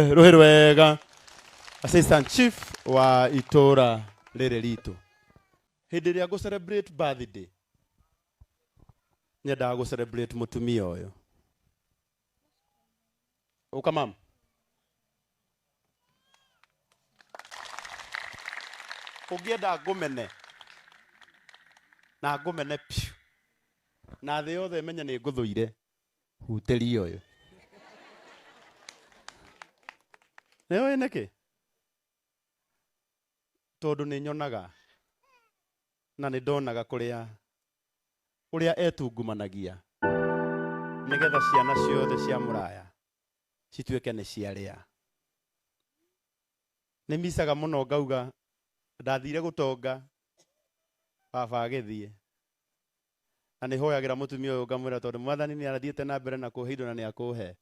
Rũhĩ rwega, assistant chief wa itũra rĩrĩ ritũ. Hĩndĩ ĩrĩa ngũ celebrate birthday, nyendaga gũ celebrate mũtumia ũyũ. Ũka mam. Ũngĩenda ngũmene na ngũmene piũ na thĩ yothe ĩmenye nĩ ngũthũire, hutĩria ũyũ. Nĩ ũĩ nĩkĩ? Tondũ nĩ nyonaga na nĩ ndonaga kũrĩa ũrĩa etungumanagia nĩgetha ciana ciothe cia mũraya cituĩke nĩ ciarĩa. Nĩ micaga mũno ngauga ndathire gũtonga baba agĩthiĩ, na nĩ hoyagĩra mũtumia ũyũ ngamwĩra tondũ mwathani nĩ athiĩte na mbere na kũhe indo na nĩ akũhe,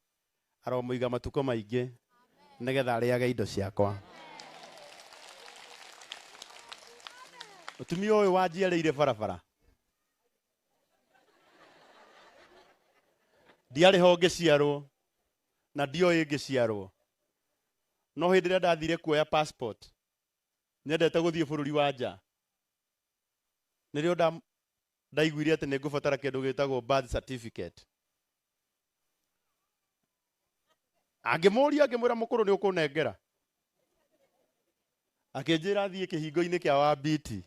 aromũiga matukũ maingĩ nĩgetha arĩage indo ciakwa. Mũtumia ũyũ wanjiarĩire barabara, ndiarĩ ho ngĩciarwo na ndioĩ ngĩciarwo, no hĩndĩ ĩrĩa ndathire kuoya passport nyendete gũthiĩ bũrũri wa nja, nĩrĩo ndaiguire atĩ nĩ ngũbatara kĩndũ gĩtagwo birth certificate. Angĩmũria ngĩmwĩra mũkũrũ nĩ ũkũnengera, akĩnjĩra thiĩ kĩhingo-inĩ kĩa Wambiti.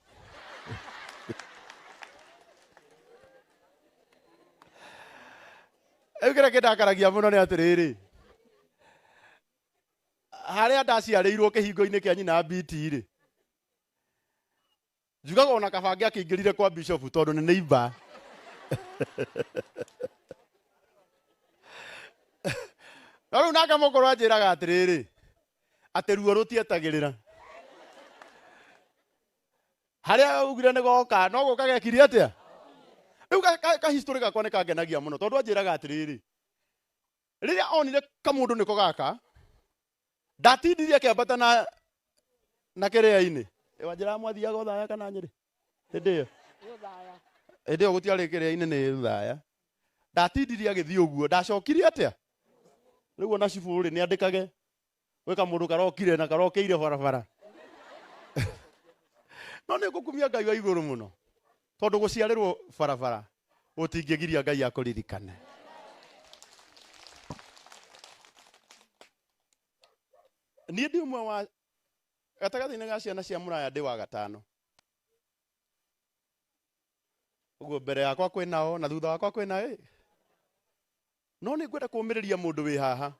Rĩu kĩrĩa kĩndakaragia mũno nĩ atĩrĩrĩ, harĩa ndaciarĩirwo kĩhingo-inĩ kĩa nyina Mbiti rĩ, njugaga ona kaba angĩakĩingĩrire kwa bishop tondũ nĩ neighbor. No rĩu nake mũkũrũ anjĩraga atĩrĩrĩ, atĩ ruo rũtietagĩrĩra. Harĩa augire nĩ goka, no gũka gekire atĩa? Rĩu ka history gakwa nĩ kangenagia mũno tondũ anjĩraga atĩrĩrĩ, rĩrĩa onire kamũndũ nĩko gaka, ndatindirie akĩambata na kĩrĩa-inĩ. Wanjĩraga mwathiaga Othaya kana Nyĩrĩ? Hĩndĩ ĩyo. Hĩndĩ ĩyo gũtiarĩ kĩrĩa-inĩ nĩ Othaya. Ndatindirie agĩthiĩ ũguo, ndacokirie atĩa? Rĩu ona cibũ rĩ, nĩ andĩkage gwĩ kamũndũ karokire na karokĩire barabara. No nĩ ngũkumia Ngai wa igũrũ mũno, tondũ gũciarĩrwo barabara gũtingĩgiria Ngai akũririkane. Niĩ ndĩ ũmwe wa gatagatĩ-inĩ ga ciana cia mũraya, ndĩ wa gatano. Ũguo mbere yakwa kwĩ nao na thutha wakwa kwĩ na ĩ. No nĩ ngwenda kũũmĩrĩria mũndũ wĩ haha.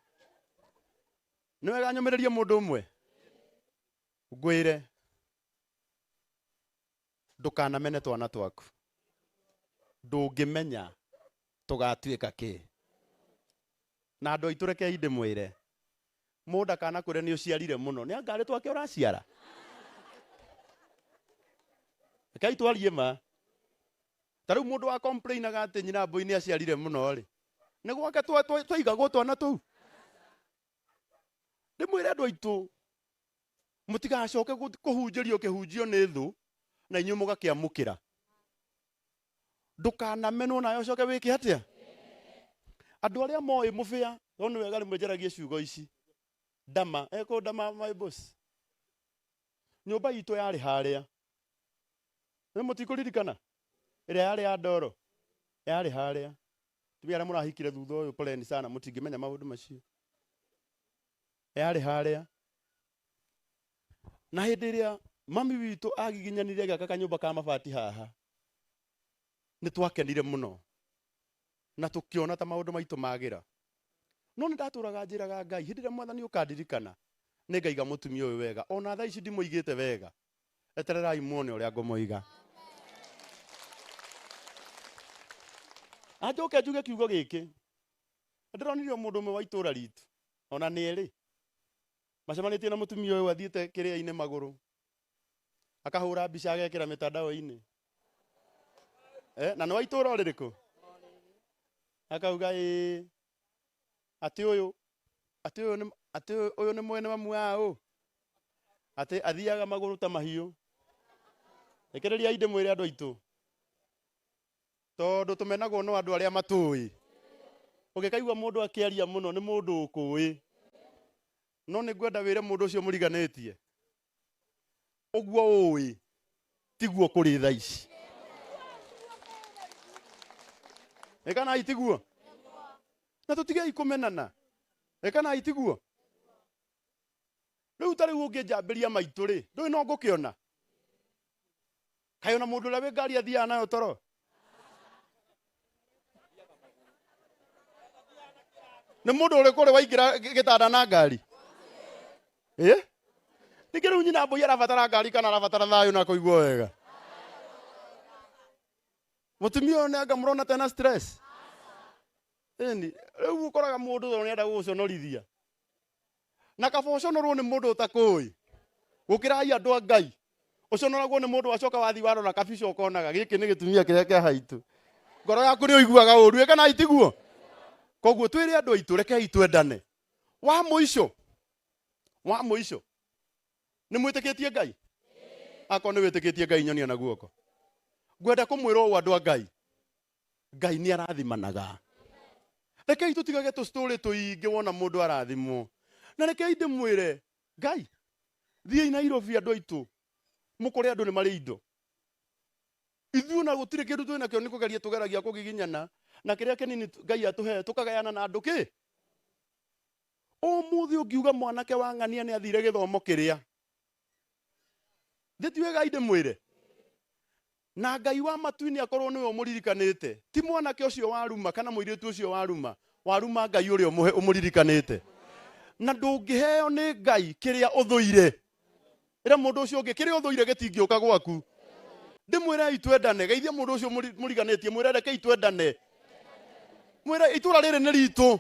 Nĩ wega nyũmĩrĩrie mũndũ ũmwe. Ngwĩre ndũkanamene twana twaku. Ndũngĩmenya tũgatuĩka kĩ. Na andũ aitũ rekei ndĩmwĩre, mũndũ akanakwĩre nĩ ũciarire mũno, nĩ anga arĩ twake ũraciara. Rekei twarie ma. Ta rĩu mũndũ wa complainaga atĩ nyina mbũi nĩ aciarire mũno rĩ, nĩ gwake twaigagwo twana tũu. Ndĩmwĩre andũ aitũ, mũtigacoke kũhunjĩrio kĩhunjio nĩ thũ na inyuĩ mũgakĩamũkĩra. Ndũkanamenwo nawe ũcoke wĩke atĩa? Andũ arĩa moĩ mũbĩa, no nĩ wega rĩmwe njaragie ciugo ici. Ndama, eko ndama my boss. Nyũmba itũ yarĩ harĩa. Nĩ mũtikũririkana? Ĩrĩa yarĩ ya ndoro. Yarĩ harĩa. Tumia arĩa mũrahikire thutha ũyũ poleni sana, mũtingĩmenya maũndũ macio. Yarĩ harĩa. Na hĩndĩ ĩrĩa mami witũ agiginyanire agĩaka kanyũmba ka mabati haha, nĩ twakenire mũno na tũkĩona ta maũndũ maitũ magĩra. No nĩ ndatũraga njĩraga Ngai, hĩndĩ ĩrĩa mwathani ũkandirikana, nĩ ngaiga mũtumia ũyũ wega. Ona thaa ici ndimũigĩte wega. Etererai muone ũrĩa ngũmũiga. Na njoke njuge kiugo gĩkĩ. Ndĩronire mũndũ ũmwe wa itũũra ritũ, ona nĩ erĩ, macemanĩtie na mũtumia ũyũ athiĩte kĩrĩa-inĩ magũrũ, akahũra mbica agekĩra mĩtandao-inĩ. Na nĩ wa itũũra rĩrĩkũ? Akauga ĩĩ, atĩ ũyũ, atĩ ũyũ nĩ, atĩ ũyũ nĩ mwene mamu wao, atĩ athiaga magũrũ ta mahiũ. Rekereria ndĩmwĩre andũ aitũ, tondũ tũmenagwo no andũ arĩa matũĩ. Ũngĩkaigua mũndũ akĩaria mũno nĩ mũndũ ũkũĩ. No nĩ ngwenda wĩre mũndũ ũcio mũriganĩtie ũguo ũĩ tiguo kũrĩ thaa ici. Ĩ kana itiguo? Na tũtigei kũmenana. Ĩ kana itiguo? Rĩu ta rĩu ũngĩnjambĩria maitũ rĩ, ndũĩ no ngũkĩona? Kaĩ ona mũndũ ũrĩa wĩ ngari athiaga nayo toro? Nĩ mũndũ ũrĩkũ ũrĩ waingĩra gĩtanda na ngari? Ĩ? Ningĩ rĩu nyina mbũi arabatara ngari kana arabatara thayũ na kũigua wega? Mũtumia ũyũ nĩ anga mũrona tena stress? Ĩni, rĩu ũkoraga mũndũ tondũ nĩenda gũgũconorithia. Na kaba ũconorwo nĩ mũndũ ũtakũĩ gũkĩra ai andũ a Ngai. Ũconoragwo nĩ mũndũ wacoka wathi warora kabica ũkonaga gĩkĩ nĩ gĩtumia kĩrĩa kĩa haitũ. Ngoro yaku nĩ ũiguaga ũru ĩ kana itiguo? Koguo twĩre andũ aitũ rekei twendane. Wa mũico, wa mũico nĩ mwĩtĩkĩtie Ngai? Akorwo nĩ wĩtĩkĩtie Ngai nyonia na guoko. Ngwenda kũmwĩra ũũ andũ a Ngai, Ngai nĩ arathimanaga. Rekei tũtigage tũ story tũingĩ wona mũndũ arathimwo. Na rekei ndĩmwĩre Ngai, thiĩi Nairobi andũ aitũ mũkore andũ nĩ marĩ indo. Ithuĩ ona gũtirĩ kĩndũ twĩ nakĩo, nĩ kũgeria tũgeragia kũgiginyana na kĩrĩa kĩnini Ngai atũhe tũkagayana na andũ kĩ. Ũmũthĩ ũngiuga mwanake wa ng'ania nĩ athire gĩthomo kĩrĩa, thĩ ti wega ndĩmwĩre. Na Ngai wa matu-inĩ akorwo nĩwe ũmũririkanĩte, ti mwanake ũcio waruma kana mũirĩtu ũcio waruma, waruma Ngai ũrĩa ũmũririkanĩte. Na ndũngĩheo nĩ Ngai kĩrĩa ũthũire. Ĩra mũndũ ũcio ũngĩ kĩrĩa ũthũire gĩtingĩũka gwaku. Ndĩmwĩre twendane, geithia mũndũ ũcio mũriganĩtie, mwĩre rekei twendane. Mwĩre itũra rĩrĩ nĩ ritũ,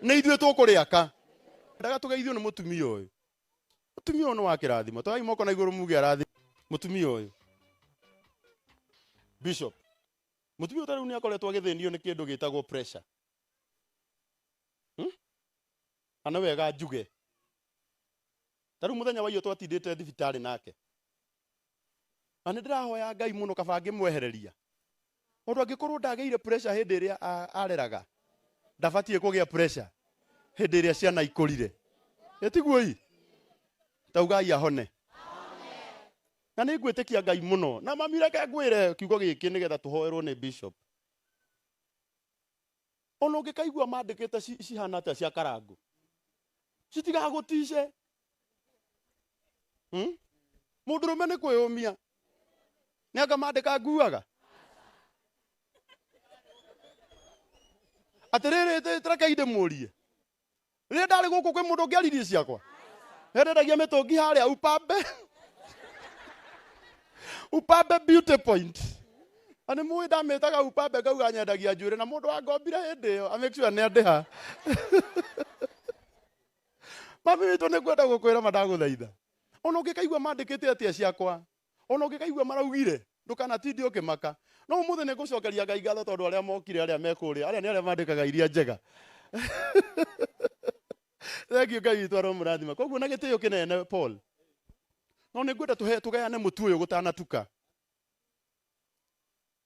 nĩ ithuĩ tũkũrĩaka. Ndaga tũgeithio nĩ mũtumia ũyũ. Mũtumia ũyũ nĩ wa kĩrathimo. Toyai moko na igũrũ muge arathimo. Mũtumia ũyũ Bishop, mũtumia ũyũ ta rĩu nĩ akoretwo agĩthĩnio nĩ kĩndũ gĩtagwo pressure. Na nĩ wega njuge. Ta rĩu mũthenya wa iyo twatindĩte thibitarĩ nake. Na nĩ ndĩrahoya Ngai mũno kaba ngĩmwehereria. Tondũ angĩkorwo ndagĩire pressure hĩndĩ ĩrĩa areraga, ndabatiĩ kũgĩa pressure hĩndĩ ĩrĩa ciana ikũrire. Ĩtiguo ii? Taugai ahone. Na nĩ ngwĩtĩkia Ngai mũno. Na mami reke ngwĩre kiugo gĩkĩ nĩgetha tũhoerwo nĩ bishop. Ona ũngĩkaigua mandĩkĩte cihana atĩa cia karangũ, citigagũtice. Mũndũrũme nĩ kwĩyũmia. Nĩ anga mandĩka nguaga. Atĩrĩrĩ, rekei ndĩmũrie. Rĩrĩa ndarĩ gũkũ kwĩ mũndũ ũngĩaririe ciakwa? Ndendagia mĩtũngi harĩa Upambe. Upambe Beauty Point. Na nĩ mũĩ ndamĩtaga Upambe ngauga nyendagia njuĩrĩ na mũndũ wangombire hĩndĩ ĩyo, a make sure nĩ andĩha. Mami witũ nĩ ngwenda gũkwĩra ma ndagũthaitha. Ona ũngĩkaigua mandĩkĩte atĩa ciakwa, ona ũngĩkaigua maraugire, ndũkanatinde ũkĩmaka. No ũmũthĩ nĩ ngũcokeria Ngai ngatho tondũ arĩa mokire, arĩa me kũrĩa, arĩa nĩ arĩa mandĩkaga iria njega. Thank you Ngai witũ aromũrathima. Koguo na gĩtĩo kĩnene Paul. No nĩ ngwenda tũgayane mũtu ũyũ gũtanatuka.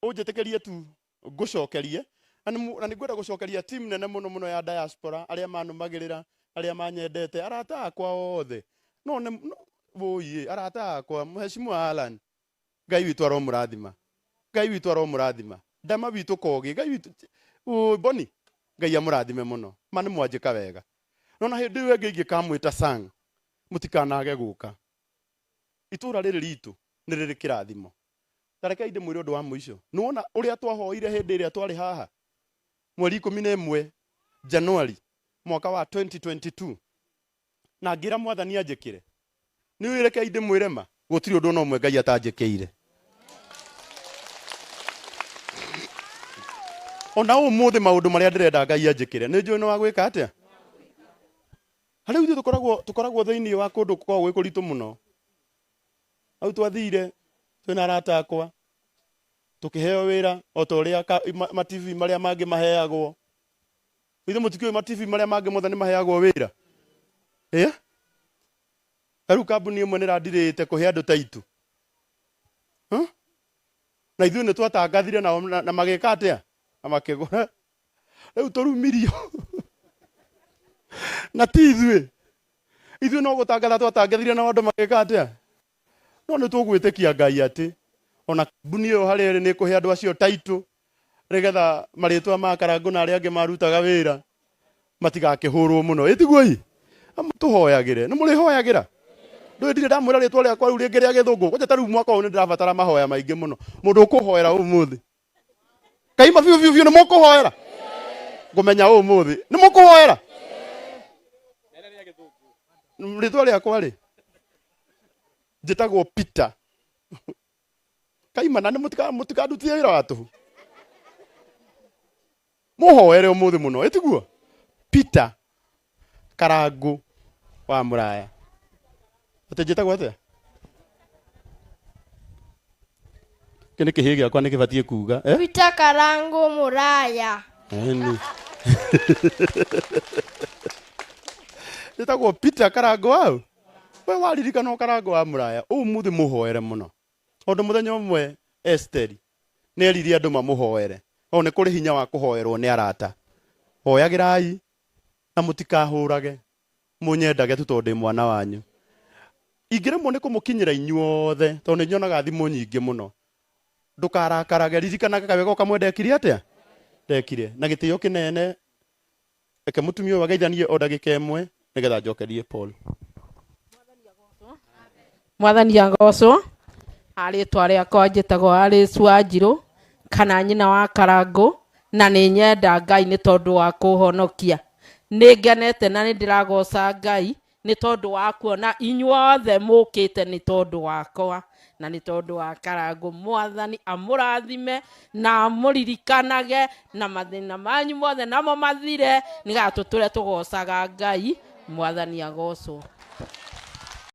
Ũnjĩtĩkĩrie tu ngũcokerie. Na nĩ ngwenda gũcokeria team nene mũno mũno ya diaspora, arĩa manũmagĩrĩra, arĩa manyendete, arata akwa othe. No nĩ, no, wũi, arata akwa, Mheshimiwa Alan, Ngai witũ aromũrathima. Ngai witũ aromũrathima. Ndama witũ Kogi, Ngai witũ, wũi, Boni, Ngai amũrathime mũno. Ma nĩ mwanjĩka wega. No na hĩndĩ ĩyo ĩngĩ ingĩkamwĩta Sang, mũtikanage gũka. Itũra rĩrĩ ritũ nĩ rĩrĩ kĩrathimo. Ta rekei ndĩmwĩre ũndũ wa mũico. Nĩ wona ũrĩa twahoire hĩndĩ ĩrĩa twarĩ haha mweri ikũmi na ĩmwe Januari mwaka wa 2022 na ngĩra mwathani anjĩkĩre. Nĩ ũĩ rekei ndĩmwĩre ma, gũtirĩ ũndũ ona ũmwe Ngai atanjĩkĩire. Ona ũmũthĩ maũndũ marĩa ndĩrenda Ngai anjĩkĩre, nĩ njũĩ nĩ wa gwĩka atĩa? Rĩu ithuĩ tũkoragwo thĩinĩ wa kũndũ gũkoragwo gwĩ kũritũ mũno. Hau twathire twĩna arata akwa, tũkĩheo wĩra o ta ũrĩa ma TV marĩa mangĩ maheagwo. Ithuĩ mũtikĩũĩ ma TV marĩa mangĩ mothe nĩ maheagwo wĩra? Ĩ? Ta rĩu kambuni ĩmwe nĩ ĩrandirĩte kũhe andũ ta itu. Huh? Na ithuĩ nĩ twatangathire nao na magĩka atĩa? Na makĩgũra. Rĩu tũrumirio. Na ti ithuĩ. Ithuĩ no gũtangatha twatangathire na andũ magĩka atĩa? No nĩ tũgwĩtĩkia Ngai atĩ ona kambuni ĩyo harĩa ĩrĩ nĩ ĩkũhe andũ acio taitũ nĩgetha marĩtwa ma Karangũ na arĩa angĩ marutaga wĩra matigakĩhũrwo mũno. Ĩtiguo ĩ? Tũhoyagĩre. Nĩ mũrĩhoyagĩra? Ndũĩ ndirĩ ndamwĩra rĩtwa rĩakwa rĩu rĩngĩ rĩa gĩthũngũ. Kwanja ta rĩu mwaka ũyũ nĩ ndĩrabatara mahoya maingĩ mũno. Mũndũ ũkũhoera ũmũthĩ. Kaima biũ biũ biũ nĩ mũkũhoera? Ngũmenya ũmũthĩ. Nĩ mũkũhoera? Rĩtwa rĩakwa rĩ njĩtagwo Peter. Kaima na nĩ mũtikandutithie wĩra wa tũhũ. Mũhoere ũmũthĩ mũno, ĩtiguo? Peter Karangũ wa Mũraya. Atĩ njĩtagwo atĩa? Kĩ nĩ kĩhĩĩ gĩakwa nĩ kĩbatiĩ kuga. Eh? Peter Karangu Muraya. Eni. Njĩtagwo Peter Karangũ wau. We waririkana Karangũ wa Mũraya, ũmũthĩ mũhoere mũno. Tondũ mũthenya ũmwe Esteri nĩ erire andũ mamũhoere. O nĩ kũrĩ hinya wa kũhoerwo nĩ arata. Hoyagĩrai na mũtikahũrage, mũnyendage tu tondũ ndĩ mwana wanyu. Ingĩremwo nĩ kũmũkinyĩra inyuothe tondũ nĩ nyonaga thimũ nyingĩ mũno. Ndũkarakarage, ririkanaga kawega kamwe ndekire atĩa? Ndekire. Na gĩtĩo kĩnene, reke mũtumia ũyũ ageithanie o ndagĩka ĩmwe nĩgetha njokerie Paul. Mwathani agocwo. Rĩtwa rĩakwa njĩtagwo Alice Wanjirũ kana nyina wa Karangũ, na nĩ nyenda Ngai nĩ tondũ wa kũhonokia. Nĩ ngenete na nĩ ndĩragoca Ngai nĩ tondũ wa kuona inyuothe mũkĩte nĩ tondũ wakwa na nĩ tondũ wa Karangũ. Mwathani amũrathime na amũririkanage na mathĩna manyu mothe namo mathire, nĩgetha tũtũre tũgocaga Ngai. Mwathani agocwo.